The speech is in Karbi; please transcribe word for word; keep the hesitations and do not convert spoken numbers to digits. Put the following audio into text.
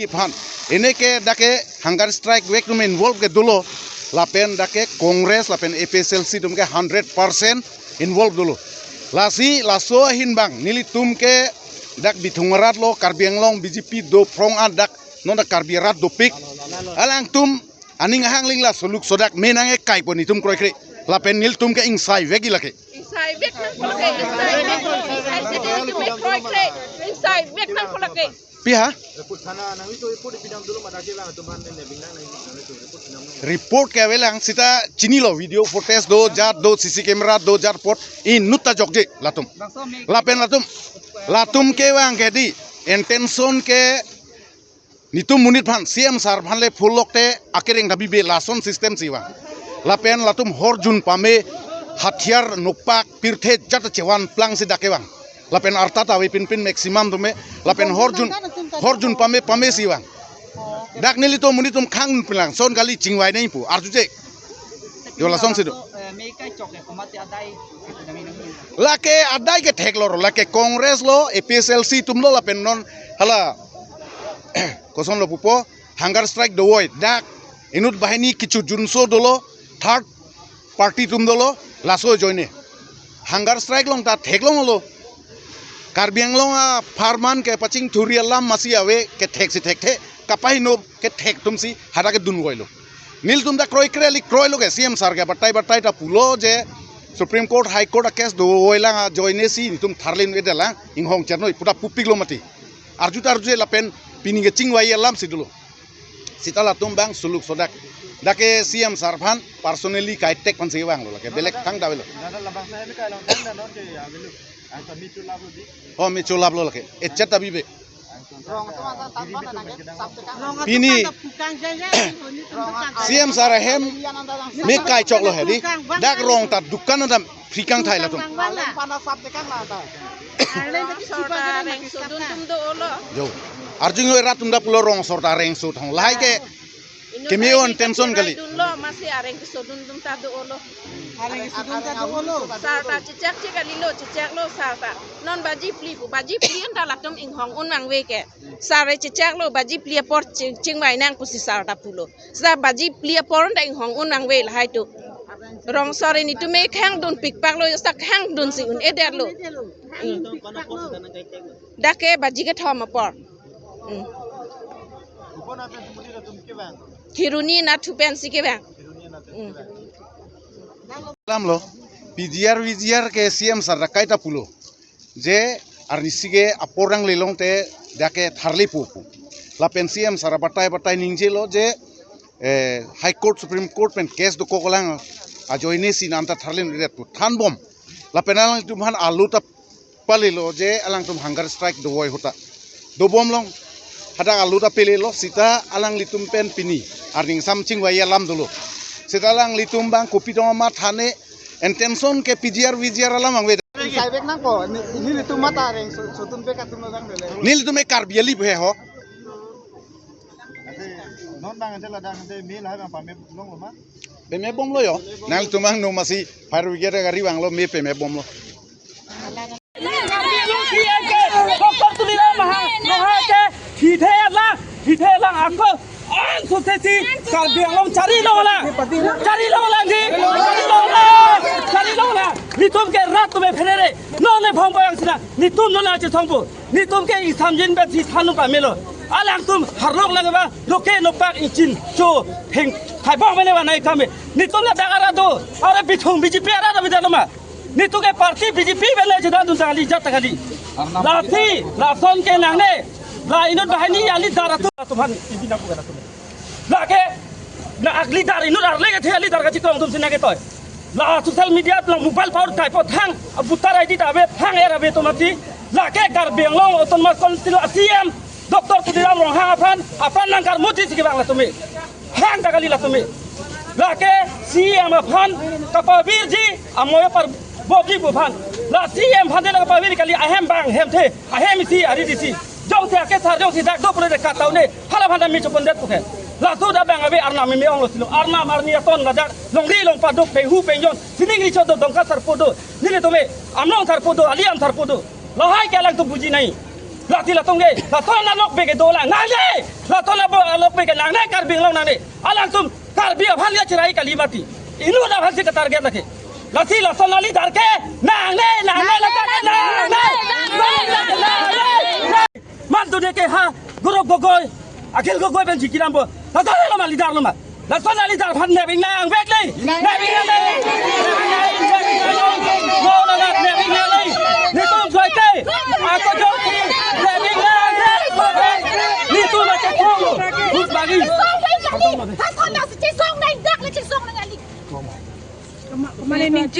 Iphan, ene ke dak ke hunger strike vek atum involve ke dolo, lapen dak ke Congress lapen A P H L C atum ke hundred percent involve dolo. Lasi laso ahin abang nelitum ke dak Bithung arat lo, Karbi Anglong B J P do phrong an dak non dak Karbi arat dopik. Alangtum aning ahang lingla soluk sodak menang ekai pon itum kroikre. Lapen nelitum ke ingsai vek lake. Ingsai vek nangkok lake, ingsai vek, ingsai vek nangkok lake, ingsai vek nangkok lake. Pi ha? Report thana nang itu report ipidam dulu mata ke bang atum han ne binang nang itu report pinam nang. Report ke avelang sita chinilo, video footage do jat do, C C camera do jat report inut ta jokje latum. Lapen latum, latum ke vang ke dei, intention ke netum monit aphan, C M sir aphan le phulok te akereng ta bibe lason system si vang. Lapen latum horjun pame, hathiar nopak pirthe jat chevan plang si dak ke vang. Lapen arta ta ave pinpin maximum atum me, lapen horjun, horjun pame pame si vang. Dak nelitum monit atum khang plang son kali chingvai nangji pu arjuje. Jo lason si do. Lake adai ke theklor, lake Congress lo, A P H L C atum lo lapen non hala kosonlo pupo, hunger strike dovoi, dak inut banghini kichu junso dolo, third party atum dolo, laso ajoine hunger strike along ta theklonglo. Karbi Anglong apharman kepachingthurji alam masi ave, kethek si thekthe, kapahinop kethek atum si hadak ke dunvoilo. Nelitum ta kroikre, ili kroilo ke, C M sir ke batai batai ta pulo je Supreme Court, High Court a case dovoi lang ajoine si netum tharle un-edet lang, inghong chernoi pu ta pupiklo mati. Arju ta arjuje lapen pini kechingvai alam si dolo. Sita latum bang soluk sodak. Dak ke C M sir aphan personally kai tek aphan si vanglo, lake belek thang ta avelo. Dada labang saya ni kai long thang da non ke ya avelo. Ang kami chulap lo di. Oh, mi chulap lo lake. Echet ta bibe. Pini C M sir ahem me kai choklo he dei. Dak rong ta dukan ta phri kangthai latum. Rong asor ta rengso dun atum do-olo. Jo. Arjungjoi rat atum ta pulo rong asor ta rengso thong. Lahai ke keme-o intention kali. Dunlo, masi areng kesodun atum ta do-olo. Areng kesodun ta do-olo. Sir ta chechak che kalilo, chechaklo sir ta. Non baji phli pu, baji phli anta latum inghong un vangve ke. Sir re chechaklo, baji phli apor ching-, chingvai nang pusi sir ta pulo. Sir baji phli apor anta inghong un vangve lahai tu. Rong asor netum me khang dunpikpaklo, sak khang dun si un-edetlo. Hmm. Dak ke baji kethom apor. Hmm. Kheroni anatthu pen si kevang. Hmm. Alam lo, P G R, V G R ke C M sir ta kaita pulo. Je arnisi ke apor nangle longte dak ke tharlepo pu. Lapen C M sir batai batai ningjelo je, eh, High Court, Supreme Court pen case dokok lang ajoine si non ta tharle un-edet pu thanbom. Lapen alanglitum aphan alo ta palelo je alangtum hunger strike dovoi ahut ta dobom long. Hadak alo ta palelo sita alanglitum pen pini arni ingsam chingvai alam dolo. Sita alanglitum bang kopi tong amat hane intention ke P G R V G R alam vangve. Sai vek nangkok, ne, nelitum mata rengso, sodun vek atum lo dang dele. Nelitum e Karbi alip he ho. Non bang ante ladak ante me lahai bang pame longlo ma? Peme bomlo yo. Nangtum angno masi fire brigade gari vanglo, me peme bomlo. Doctor Tuliram Ronghang, Ronghang ke, hidhe lang, hidhe lang ako, ang sotesi, Karbi Anglong chari longlang, chari longlang ji, chari longlang, chari longlang. Netum ke rat tum pherere, non le bhong bayang sina, netum non le chethongpo, netum ke isam jin bet si thanu pamelo. Alangtum harlok lang ba, loke nopak inchin cho, heng, hai bong mene ba nai kame. Netum le dak arat do, are bithung B J P arat do bidar loma. Netum ke party B J P bele chedan dun tangli jat tangli. Lasi, lason ke nangne, la inut banghini ya leader atum, atum han, ibi naku kata atum. Lake, na ag leader inut arle kethe leader kachikrong atum sina ketoi. La social media lang mobile power kai po thang, voter I D ta ave thang er ave atum ati. Lake Karbi Anglong Autonomous Council C E M, Doctor Tuliram Ronghang aphan, apran nang karmuti si kevang latum me. Hang ta kali latum me. Lake C E M aphan kapavirji, amoy par bobji pu aphan. La C E M aphan de la kapavir kali ahem bang hemthe, ahem isi ari disi. Jongsi akesar, jongsi dak do pule de katau ne, hala aphan ta me chopon det puke. Laso da bang ave arnam me onglo silo, arnam arni aton lajak, longri longpat do penghu pengjon, sining ri chot do Dongka sarpo do, nelitum me, Amlong sarpo do, Aliam sarpo do. Lahai ke alangtum buji nai. Lasi latum ke, lason alok beke dolang nangne. Lason abo alok beke nangne Karbi Anglong nangne. Alangtum Karbi aphan ke chirai kali mati. Inut aphan si katarget lake. Lasi lason a leader ke nangne, nangne, nangne, nangne, nangne, nangne, nangne. Man tu de ke ha, Gaurav Gogoi, Akhil Gogoi pen jikiram bo. Lason lo ma leader lo ma. Lason a leader aphan nep ingnang vek le. Nep ingnang le. Mo na na nep ingnang le. Netum joike. Ako joike. Nep ingnang le. Netum ma ke thong. Bus bagi. Koma, koma ni ning